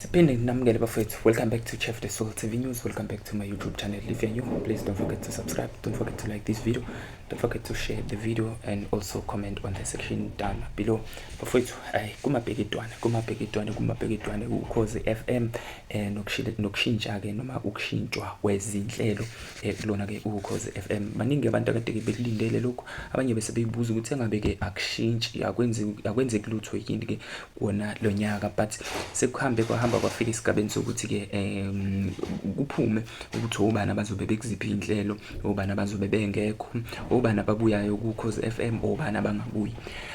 Siphinde nginamukele bafethu. Welcome back to Chef The Soul TV News. Welcome back to my YouTube channel. If you're new, please don't forget to subscribe. Don't forget to like this video. Don't forget to share the video and also comment on the section down below. Bafethu, ay kumabhekidwane, kumabhekidwane, kumabhekidwane uKhozi FM nokushintsha ke noma ukushintshwa kwezinhlelo kulona ke uKhozi FM. Baningi abantu akade ke bekulindele lokhu. Abanye bese beyibuza ukuthi engabe ke akushintshi, akwenzi akwenzeki lutho yini ke wona lo nyaka, but sekuhambe kwahamba kwafika esigabeni sokuthi-ke kuphume ukuthi obani abazobe bekuziphi iy'nhlelo, obani abazobe bengekho, obani ababuyayo kuKhozi FM, obani abangabuyi.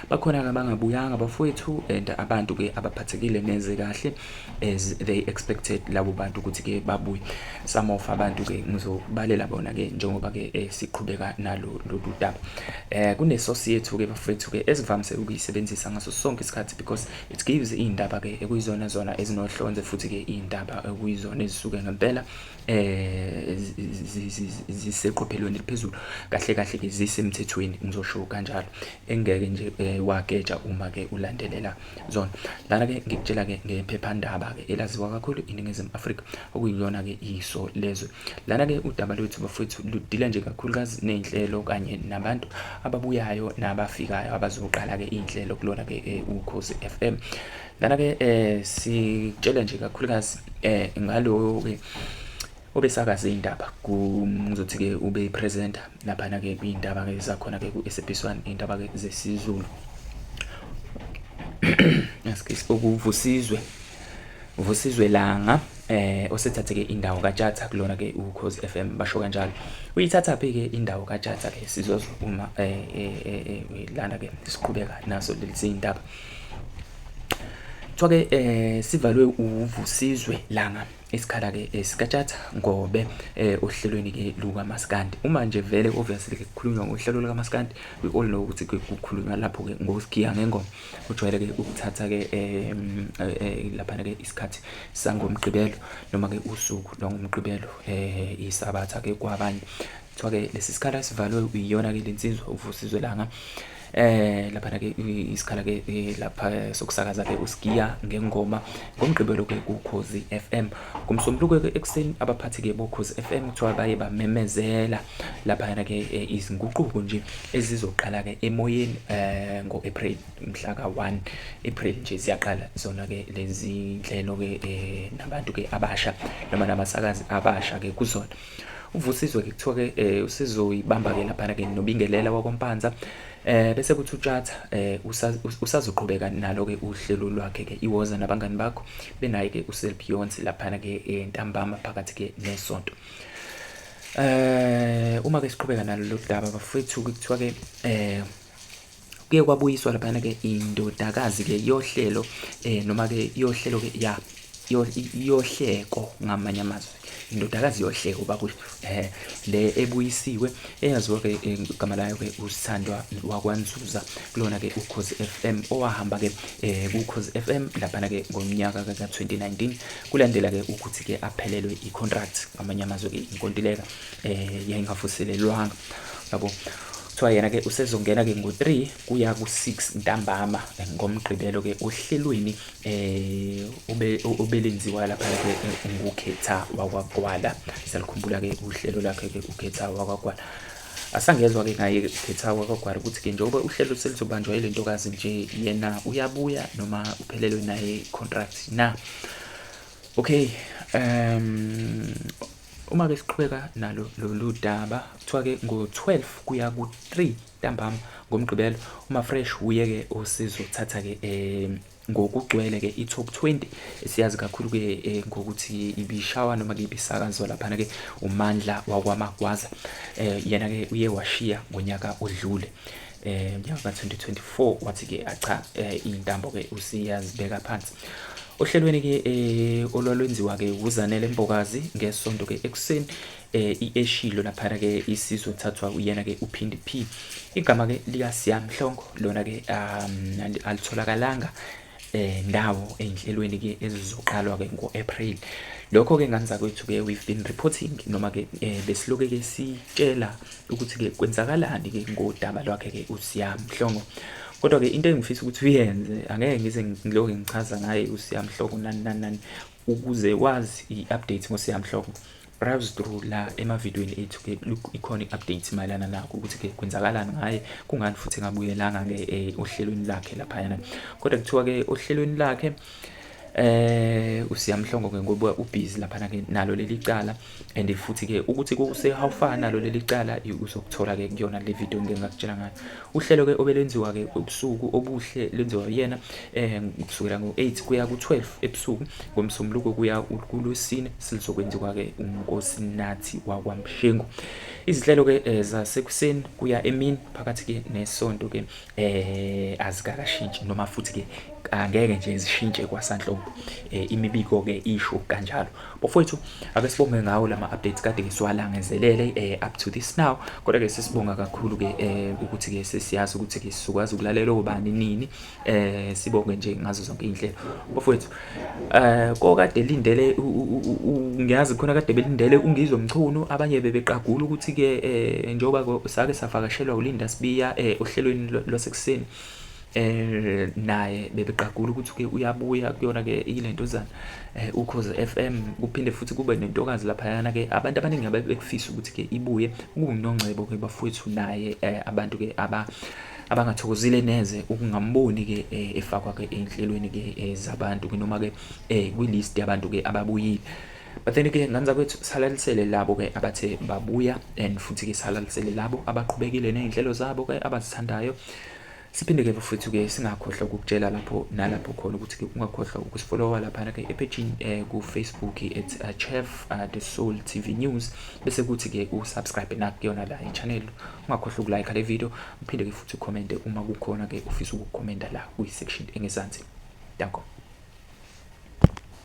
Bakhona-ke abangabuyanga bafowethu, and abantu-ke abaphathekile neze kahle as they expected labo bantu ukuthi-ke babuye. Some of abantu-ke ngizobalela bona-ke njengoba-ke siqhubeka nalo lolu daba. Kune-source yethu-ke bafowethu-ke esivamise ukuyisebenzisa ngaso sonke isikhathi because it gives iy'ndaba-ke ekuyizona zona ezinohlonze, futhi-ke iy'ndaba ekuyizona ezisuke ngempela ziseqophelweni eliphezulu, kahle kahle ke zisemthethweni, ngizosho kanjalo, engeke nje wageja uma ke ulandelela zona. Lana ke ngikutshela ke ngephephandaba ke elaziwa kakhulu iNingizimu Afrika, okuyiyona ke Iso Lezwe. Lana ke udaba lwethu bafowethu ludila nje kakhulukazi nezinhlelo kanye nabantu ababuyayo nabafikayo abazoqala ke inhlelo kulona ke Ukhozi FM. Lana ke sitshela nje kakhulukazi ngalo ke obesakaza iy'ndaba, ngizothi ke ube presenter laphana ke kwiy'ndaba ke zakhona ke ku-SABC 1, iy'ndaba ke zesiZulu, okuVusizwe Vusizwe Langa, osethathe ke indawo kaTshatha kulona ke uKhozi FM, basho kanjalo. Uyithatha phi ke indawo kaTshatha ke? Sizozwa uma lana ke siqhubeka naso lezi indaba. Kuthiwa ke sivalwe uVusizwe Langa isikhala ke sikaTshatha Ngobe ohlelweni ke lukaMaskandi. Uma nje vele obviously ke kukhulunywa ngohlelo lukaMaskandi, we all know ukuthi ke kukhulunywa lapho ke ngoSigiya Ngengoma, ujwayele ke ukuthatha ke laphana ke isikhathi sangoMgqibelo noma ke usuku lwangoMgqibelo, isabatha ke kwabanye. Kuthiwa ke lesi sikhala sivalwe iyona ke lensizwa uVusizwe Langa laphana ke isikhala ke lapha sokusakaza ke uSigiya Ngengoma ngoMgqibelo ke kuKhozi FM. NgoMsombuluko ke ekuseni abaphathi ke boKhozi FM kuthiwa baye bamemezela laphana ke izinguquko nje ezizoqala ke emoyeni ngo-April, mhla ka-1 April nje ziyaqala zona ke lezi nhlelo ke nabantu ke abasha noma nabasakazi abasha ke kuzona. UVusizwe ke kuthiwa ke usizoyibamba ke laphana ke noBingelela wakwaMpanza, bese kuthi uTshatha usazoqhubeka nalo ke uhlelo lwakhe ke iWoza Nabangani Bakho, benaye ke uSelbeyonce laphana ke ntambama phakathi ke nesonto. Uma ke siqhubeka nalo lo daba bafethu, kuthiwa ke kuye kwabuyiswa laphana ke indodakazi ke yohlelo, noma ke yohlelo ke ya yohleko, ngamanye amazwi indodakazi yohleko bakwethu, le ebuyisiwe eyaziwa ke igama layo ke uSithandwa wakwaNzuza kulona ke uKhozi FM, owahamba ke kuKhozi FM laphana ke ngonyaka ka-2019 kulandela ke ukuthi ke aphelelwe i-contract, ngamanye amazwi ke inkontileka yayingavuselelwanga yabo. Kuthiwa yena ke usezongena ke ngo-3 kuya ku-6 ntambama ngoMgqibelo ke ohlelweni ube obelenziwa lapha ke nguKhetha wakwaGwala. Siyalikhumbula ke uhlelo lakhe ke uKhetha wakwaGwala. Asangezwa ke ngaye uKhetha wakwaGwala ukuthi ke njengoba uhlelo selizobanjwa ile ntokazi nje, yena uyabuya noma uphelelwe naye contract na. Okay, uma ke siqhubeka nalo lolu daba, kuthiwa ke ngo-12 kuya ku-3 ntambama ngoMgqibelo uMafresh uye ke osizothatha ke ngokugcwele ke i-top 20 esiyazi kakhulu ke ngokuthi ibishawa noma ke ibisakazwa laphana ke uMandla wakwaMagwaza. Yena ke uye washiya ngonyaka odlule, nyaka ka-2024, wathi ke acha, iy'ntambo ke usiyazibeka phansi. Ohlelweni ke olwalwenziwa ke uZanele Mbokazi ngesonto ke ekuseni, i-eshilo laphana ke isizothathwa uyena ke uPhindi P. Igama ke likaSiya Mhlongo lona ke alitholakalanga ndawo ey'nhlelweni ke ezizoqalwa ke ngo-April. Lokho ke ngane zakwethu ke we've been reporting noma ke besiloke ke sitshela ukuthi ke kwenzakalani ke ngodaba lwakhe ke uSiya Mhlongo. Kodwa ke into engifisa ukuthi uyenze, angeke ngize ngiloke ngichaza ngaye uSiya Mhlongo nani nani nani. Ukuze wazi i-update ngoSiya Mhlongo, browse through la emavidweni ethu ke, ikhona i-update mayelana nakho ukuthi ke kwenzakalani ngaye, kungani futhi engabuyelanga ke ohlelweni lakhe laphayana. Kodwa kuthiwa ke ohlelweni lakhe uSiya Mhlongo ke, ngoba ubhizi laphana ke nalo leli cala, and futhi ke ukuthi kuse how far nalo leli cala, uzokuthola ke kuyona le video ngeke ngakutshela ngayo. Uhlelo ke obelenziwa ke ubusuku obuhle lenziwa yena kusukela ngo-8 kuya ku-12 ebusuku ngoMsombuluko kuya kuLwesine, silizokwenziwa ke uNkosinathi wakwaMshengu. Izinhlelo ke zasekuseni kuya emini phakathi ke nesonto ke azikakashintshi, noma futhi ke angeke nje zishintshe kwasanhlobo, imibiko ke isho kanjalo. Bafowethu, ake sibonge ngawo lama updates kade ngisiwalangezelele up to this now. Kodwa ke sisibonga kakhulu ke ukuthi ke sesiyazi ukuthi ke sizokwazi ukulalela obani nini. Sibonge nje ngazo zonke iy'nhlelo, bafowethu. Kokade lindele, ngiyazi khona kade belindele uNgizwe Mchunu, abanye bebeqagula ukuthi ke njengoba sake savakashelwa uLinda Sibiya ohlelweni lwasekuseni, naye bebeqagula ukuthi ke uyabuya kuyona ke ilentozana Ukhozi FM. Kuphinde futhi kube nentokazi laphayana ke abantu abaningi abebekufisa ukuthi ke ibuye, kunguNongcebo ke, bafowethu. Naye abantu ke abangathokozile neze ukungamboni ke efakwa ke enhlelweni ke zabantu ke, noma ke kwi-list yabantu ke ababuyile. But then ke nganza kwethu, salalisele labo ke abathe babuya, and futhi ke salalisele labo abaqhubekile nezinhlelo zabo ke abazithandayo. Siphinde ke futhi ke singakhohlwa ukukutshela lapho nalapho khona ukuthi ke ungakhohlwa ukusifollowa laphana ke epagini ku-Facebook at Chef The Soul TV News, bese kuthi ke usubscribe nakuyona la i-channel. Ungakhohlwa ukulike le video, uphinde ke futhi ucommente uma kukhona ke ufisa ukukhomenta la kwi-section engezansi. Danko.